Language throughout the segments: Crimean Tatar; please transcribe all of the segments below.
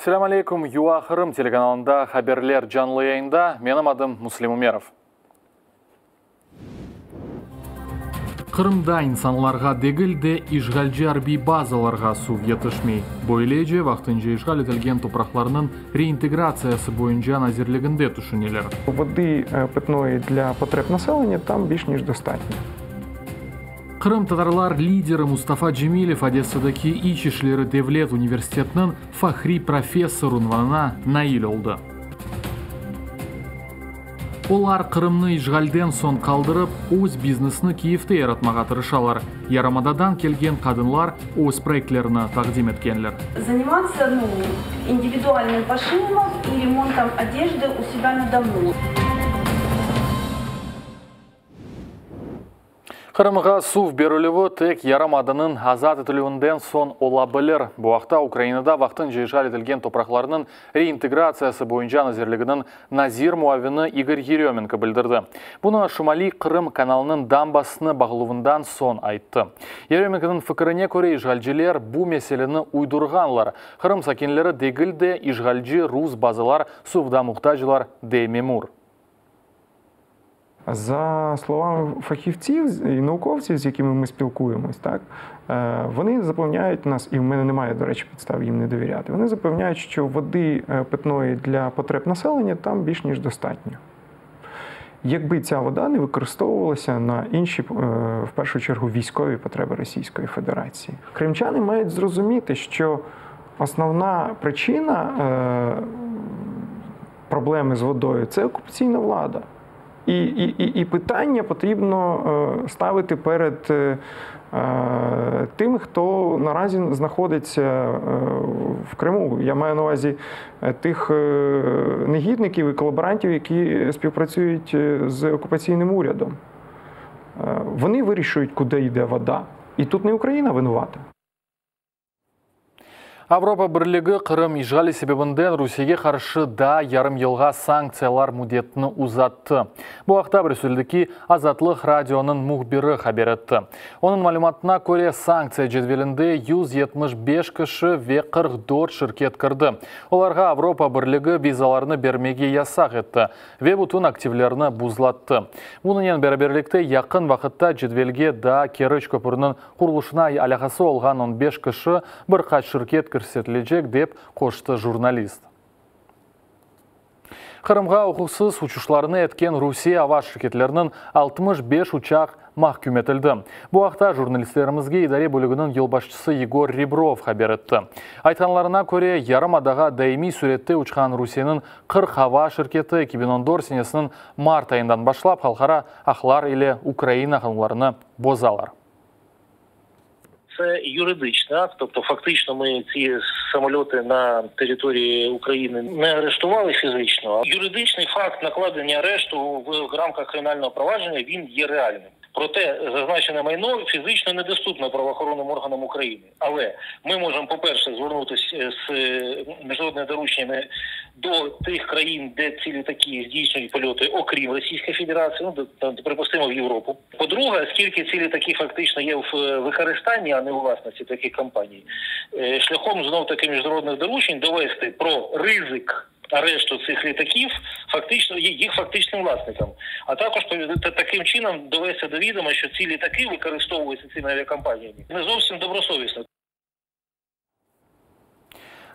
Selâm aleyküm, UA Qırım telekanalında haberler canlı yayında. Menim adım Müslim Ümerov. Qırımda insanlarğa degil de, işğalci arbiy bazalarğa suv yetişmey. Böylece, vaqtınca işğal etilgen topraqlarnıñ reintegratsiyası boyunca nazirliginde tüşüneler. Vodi pitnoyi dlâ potreb naselenya tam biş niş dostatnyo. Qırımtatarlar lideri Mustafa Cemilev Odessadaki İç işleri devlet universitetiniñ fahriy professor unvanına nail oldı. Olar Qırımnı işğalden soñ qaldırıp, öz biznesini Kiyevde yaratmağa tırışalar. Yarımadadan kelgen qadınlar öz proyektlerini taqdim etkenler. Zanimatsia, nu, individualnıy poşivom i remontom odejdı u sebâ na domu. Qırımğa suv berilüvi tek yarımadanıñ azat etilüvinden soñ ola bilir. Bu aqta Ukrainada vaqtınca işğal etilgen topraqlarnıñ reintegratsiyası boyunca nazirliginiñ nazir muavini İgor Yerömenko bildirdi. Bunı Şimaliy Qırım kanalınıñ dambasını bağluvından soñ ayttı. Yerömenkonıñ fikirine köre, işğalciler bu meseleni uydurğanlar. Qırım sakinleri degil de, işğalci rus bazalar suvda muhtaclar, dey memur. За словами фахівців і науковців, з якими ми спілкуємось, так, вони запевняють нас, і в мене немає, до речі, підстав їм не довіряти, вони запевняють, що води питної для потреб населення там більш ніж достатньо. Якби ця вода не використовувалася на інші, в першу чергу, військові потреби Російської Федерації. Кримчани мають зрозуміти, що основна причина проблеми з водою – це окупаційна влада. І питання потрібно ставити перед тими, хто наразі знаходиться в Криму. Я маю на увазі тих негідників і колаборантів, які співпрацюють з окупаційним урядом. Вони вирішують, куди йде вода. І тут не Україна винувата. Avropa Birligi Qırım işğali sebebinden Rusiyege qarşı daa yarım yılğa sanktsiyalar müddetini uzattı. Bu aqta Brüsseldeki Azatlıq Radionıñ mühbiri haber etti. Onıñ malümatına köre, sanktsiya cedvelinde 175 kişi ve 44 şirket kirdi. Olarğa Avropa Birligi vizalarnı bermege yasaq etti ve bütün aktivlerini buzlattı. Bunıñnen beraberlikte yaqın vaqıtta cedvelge daa Keriç köpüriniñ Qurulışına alâqası olğan on beş kişi, bir qaç şirket kirsetilecek, dep qoştı jurnalist. Qırımğa uquqsız uçuşlarnı etken Rusiye ava şirketleriniñ 65 uçaq mahküm etildi. Bu aqta jurnalistlerimizge idare bölüginiñ yolbaşçısı Yegor Rebrov haber etti. Aytqanlarına köre, yarımadağa daimiy sürette uçqan Rusiyeniñ 40 ava şirketi 2014 senesiniñ mart ayından başlap halqara aqlar ile Ukraina qanunlarını bozalar. Це юридичний акт, тобто фактично ми ці самольоти на території України не арештували фізично. Юридичний факт накладення арешту в рамках кримінального провадження, він є реальним. Проте зазначене майно фізично недоступне правоохоронним органам України. Але ми можемо, по-перше, звернутися з міжнародними дорученнями до тих країн, де ці літаки здійснюють польоти, окрім Російської Федерації, припустимо, в Європу. По-друге, оскільки ці літаки фактично є в використанні, а не у власності таких компаній, шляхом знов-таки міжнародних доручень довести про ризик арешту цих літаків фактично їх фактичним власникам. А також таким чином довести до відома, що ці літаки використовуються цими авіакомпаніями не зовсім добросовісно.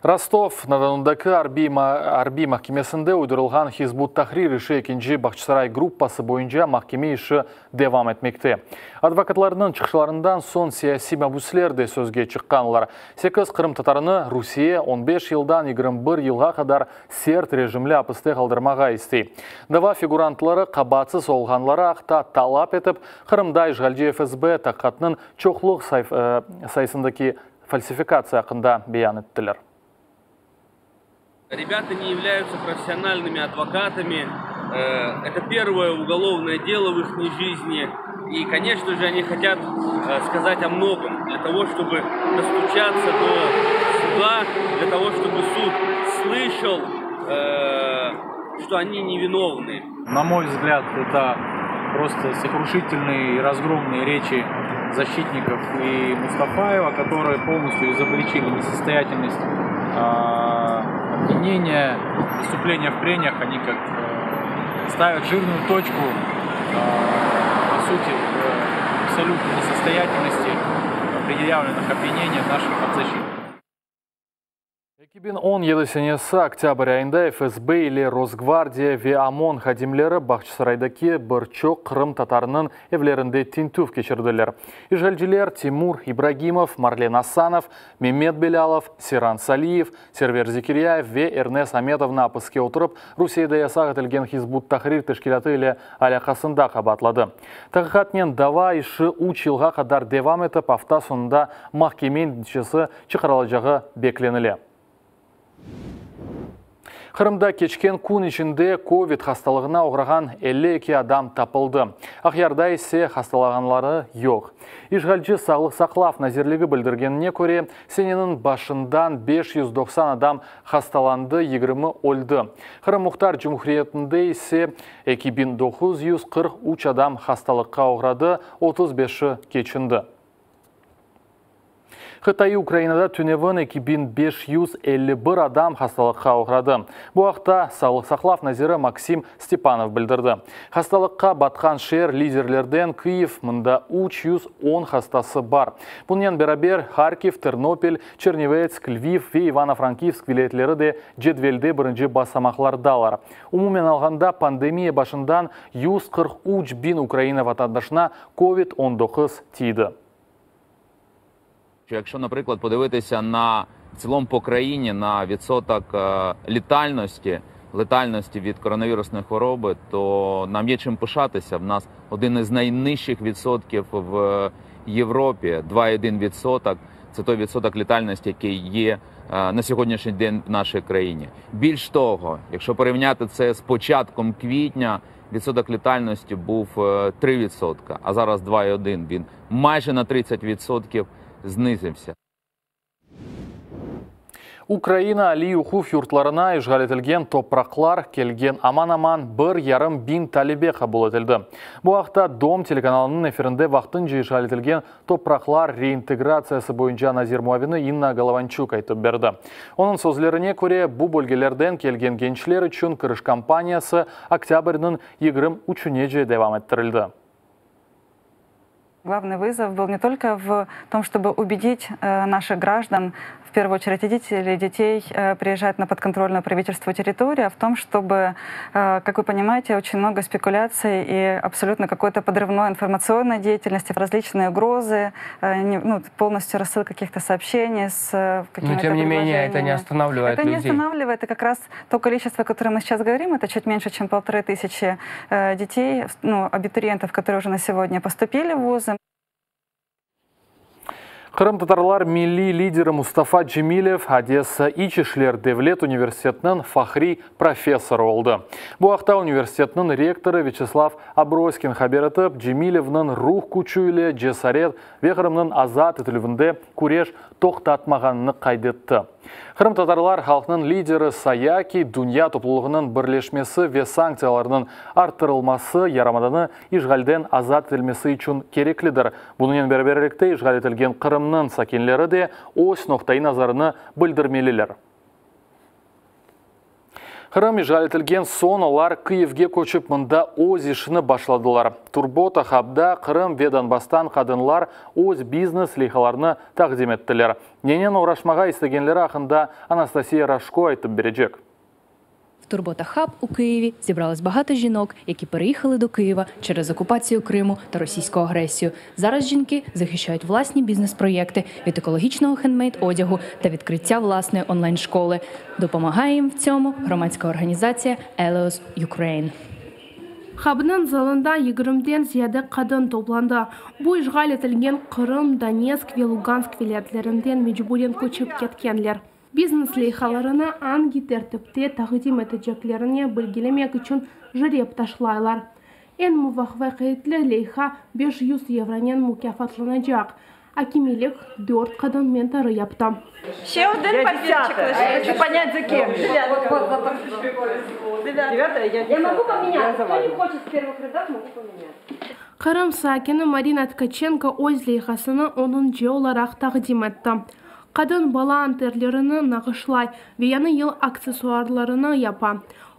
Rostov-na-Donudaki arbiy mahkemesinde uydurılğan Hizb ut-Tahrir işi ekinci Bağçasaray gruppası boyunca mahkeme işi devam etmekte. Advokatlarnıñ çıqışlarından soñ siyasiy mabüsler de sözge çıqqanlar. Sekiz qırımtatarını Rusiye on beş yıldan 21 yılğa qadar sert rejimli apiste qaldırmağa istey. Dava figurantları qabaatsız olğanları aqta talap etip, Qırımda işğalci FSB taqiqatınıñ çoqluq sayısındaki falsifikatsiya aqqında beyan ettiler. Ребята не являются профессиональными адвокатами. Это первое уголовное дело в их жизни. И, конечно же, они хотят сказать о многом для того, чтобы достучаться до суда, для того, чтобы суд слышал, что они невиновны. На мой взгляд, это просто сокрушительные и разгромные речи. защитников и Мустафаева, которые полностью изобличили несостоятельность обвинения, выступления в прениях, они как ставят жирную точку, по сути, в абсолютной несостоятельности предъявленных обвинений наших подзащитных. 2017 senesi oktâbr ayında FSB ile Rosgvardiya ve OMON hadimleri Bağçasaraydaki bir çoq qırımtatarınıñ evlerinde tintüv keçirdiler. İşğalciler Timur İbragimov, Marlen Asanov, Memet Belâlov, Seyran Saliyev, Server Zekiryayev ve Ernes Ametovnı apiske oturıp, Rusiyede yasaq etilgen Hizb ut-Tahrir teşkilâtı ile alâqasında qabaatladı. Taqiqatnen dava işi üç yılğa qadar devam etip, afta soñunda mahkeme neticesi çıqarılacağı beklenile. Qırımda keçken kün içinde kovid hastalığına oğrağan 52 adam tapıldı. Aqyarda ise hastalağanları yoq. İşğalci Sağlıq saqlav nazirligi bildirgenine köre, seneniñ başından 590 adam hastalandı, 20 öldi. Qırım Muhtar Cumhuriyetinde ise 2943 adam hastalıqqa oğradı, 35-i keçindi. Qıtaiy Ukrainada tünevin 2551 adam hastalıqqa oğradı. Bu aqta Sağlıq saqlav naziri Maksim Stepanov bildirdi. Hastalıqqa batqan şeer liderlerden Kyiv, mında 310 hastası bar. Bunen beraber, Harkiv, Ternopil, Çernivetsk, Lviv ve İvano-Frankivsk vilâyetleri de cedvelde birinci basamaqlardalar. Umumen alğanda, pandemiya başından 143 biñ Ukraina vatandaşına covid 19 tiydi. Якщо, наприклад, подивитися на в цілому по країні на відсоток літальності, летальності від коронавірусної хвороби, то нам є чим пишатися. В нас один із найнижчих відсотків в Європі 2,1%. Це той відсоток летальності, який є на сьогоднішній день в нашій країні. Більш того, якщо порівняти це з початком квітня, відсоток летальності був 3%, а зараз 2,1%. Він майже на 30% знизився. Ukraina aliy oquv yurtlarına işğal etilgen topraqlar kelgen aman-aman bir yarım biñ talebe qabul etildi. Bu aqta Dom telekanalınıñ efirinde vaqtınca işğal etilgen topraqlar reintegratsiyası boyunca nazir muavini İnna Golovançuk aytıp berdi. Onıñ sözlerine köre, bu bölgelerden kelgen gençler içün kiriş kampaniyası oktâbrniñ 23-nece devam ettirildi. Главный вызов был не только в том, чтобы убедить э, наших граждан, в первую очередь родителей, детей, э, приезжать на подконтрольную правительству территорию, а в том, чтобы, э, как вы понимаете, очень много спекуляций и абсолютно какой-то подрывной информационной деятельности, различные угрозы, ну, полностью рассылка каких-то сообщений с какими-то Но тем не менее это не останавливает Это людей. не останавливает, и как раз то количество, о котором мы сейчас говорим, это чуть меньше, чем 1500 детей, ну, абитуриентов, которые уже на сегодня поступили в вузы. Qırımtatarlar milliy lideri Mustafa Cemilev Odessa İç işler devlet universitetiniñ fahriy professorı oldı. Bu aqta universitetniñ rektorı Vyaçeslav Abroskin haber etip, Cemilevniñ ruh küçü ile cesaret ve Qırımnıñ azat etilüvinde küreş toqtatmağanını qayd etti. Qırımtatarlar halqnıñ lideri saya ki, dünya toplulığınıñ birleşmesi ve sanktsiyalarnıñ arttırılması yarımadanı işğalden azat etilmesi içün kereklidir. Bunınen beraberlikte işğal etilgen Qırımnıñ sakinleri de öz noqtaiy nazarını bildirmeliler. Qırım işğal etilgen soñ olar Kyivge köçip mında öz işini başladılar. Turbota Habda Qırım ve Donbasstan qadınlar öz biznes leyhalarını taqdim ettiler. Nenen oğraşmağa istegenleri aqqında Anastasiya Raşko aytıp berecek. В Турбота Хаб у Києві зібралось багато жінок, які переїхали до Києва через окупацію Криму та російську агресію. Зараз жінки захищають власні бізнес-проєкти від екологічного хендмейд одягу та відкриття власної онлайн-школи. Допомагає їм в цьому громадська організація Eleos Ukraine. Habnıñ zalında yigirmiden ziyade qadın toplandı. Bu işğal etilgen Qırım, Donetsk ve Lugansk vilâyetlerinden mecburen köçip ketkenler. Biznes leyhalarını angi tertipte taqdim eteceklerini belgilemek içün jreb taşlaylar. Eñ muvafaqiyetli leyha 500 yevronen mukâfatlanacaq. Akimiylik dört qadın mentorı yaptı. Ще один папірчик лише. Хочу понять, за кем. Девятая. Я могу поменять. Кто не хочет в первых рядах, могу поменять. Qırım sakini Marina Tkaçenko öz leyhasını onuncı olaraq taqdim etti. Qadın bala anterlerini nağışlay ve yañı yıl aksessuarlarını yapa.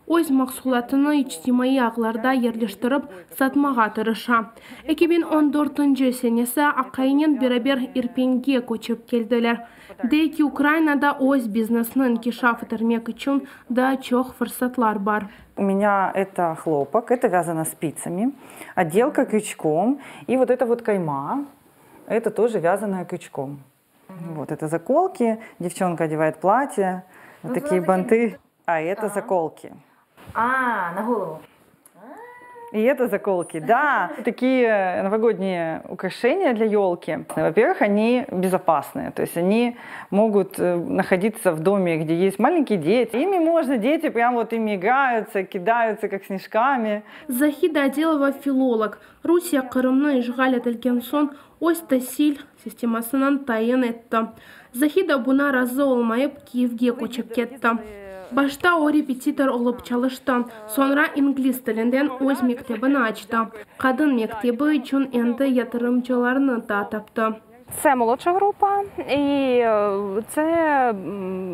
Öz mahsulatını içtimaiy ağlarda yerleştirip, satmağa tırışa. 2014 senesi aqayınen beraber İrpenge köçip keldiler. Dey ki, Ukrainada öz biznesini inkişaf ettirmek içün daa çoq fırsatlar bar. У меня это хлопок, это вязано спицами, отделка крючком. И вот это вот кайма, это тоже вязаная крючком. Вот это заколки, девчонка одевает платье, вот такие банты, а это заколки. А, на голову. И это заколки, да. Такие новогодние украшения для елки. Во-первых, они безопасные, то есть они могут находиться в доме, где есть маленькие дети. Ими можно, дети прям вот ими играются, кидаются как снежками. Захида Аделова filolog. Rusiye Qırımnı işğal etilgen soñ öz tasil sistemasınıñ tayin etti. Zahida buña razı olmayıp, Kiyevge köçip ketti. Başta o repetitor olıp çalıştı, soñra ingliz tilinden öz mektebini açtı. Qadın mektebi içün endi yatırımcılarnı da taptı. Це молодша група, і це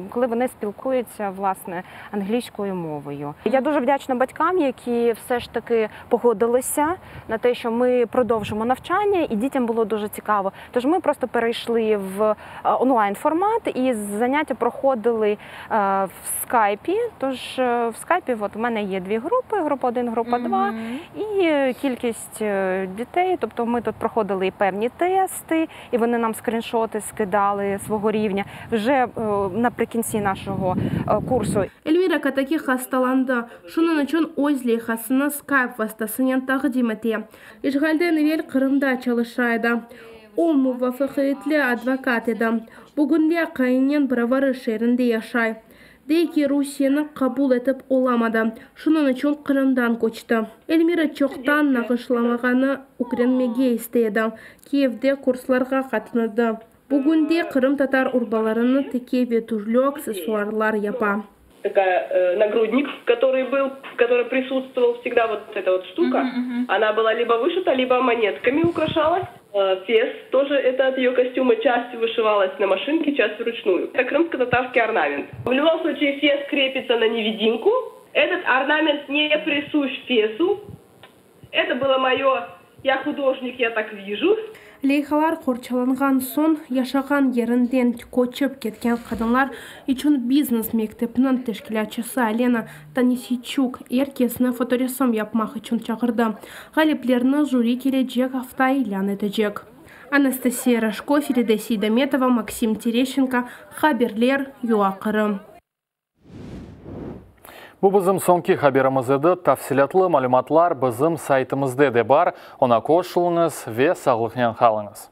коли вони спілкуються власне англійською мовою. Я дуже вдячна батькам, які все ж таки погодилися на те, що ми продовжимо навчання, і дітям було дуже цікаво. Тож ми просто перейшли в онлайн формат і заняття проходили в скайпі. Тож в скайпі от у мене є дві групи: група 1, група 2, і кількість дітей. Тобто ми тут проходили і певні тести, і вони нам скріншоти скидали свого рівня вже наприкінці нашого курсу. Эльмира Катаки hastalandı. Şunıñ içün öz leyhasını Skype vastasınen taqdim ete. İşğalden evel Qırımda çalışa edi. O, muvafaqiyetli advokat edi. Bugünde aqayınen Brovarı şeerinde yaşay. Dey ki, Rusiyeni qabul etip olamadı, şunıñ içün Qırımdan köçti. Elmira çoqtan nağışlamağanı ögrenmege istey edi. Kiyevde kurslarğa qatnadı. Bugünde qırımtatar urbalarını tike ve türlü aksessuarlar yapa. Такая нагрудник, который был, который присутствовал всегда, вот эта вот штука, она была либо вышита, либо монетками украшалась. Фес тоже это от ее костюма, часть вышивалась на машинке, часть вручную. Это крымско-татарский орнамент. В любом случае фес крепится на невидимку. Этот орнамент не присущ фесу. Это было мое, я художник, я так вижу. Leyhalar qorçalanğan soñ yaşağan yerinden köçip ketken qadınlar içün biznes mektepniñ teşkilâtçısı Olena Tanisiçuk er kesni fotoresim yapmaq içün çağırdı. Ğaliplerni jüri kelecek afta ilân etecek. Anastasiya Rojko, Feride Seydametova, Maksim Tereşçenko, haberler, UA Qırım. Bu bizim soñki haberimiz edi. Tafsilâtlı malümatlar bizim saytımızda de bar. Oña qoşulıñız ve sağlıqnen qalıñız.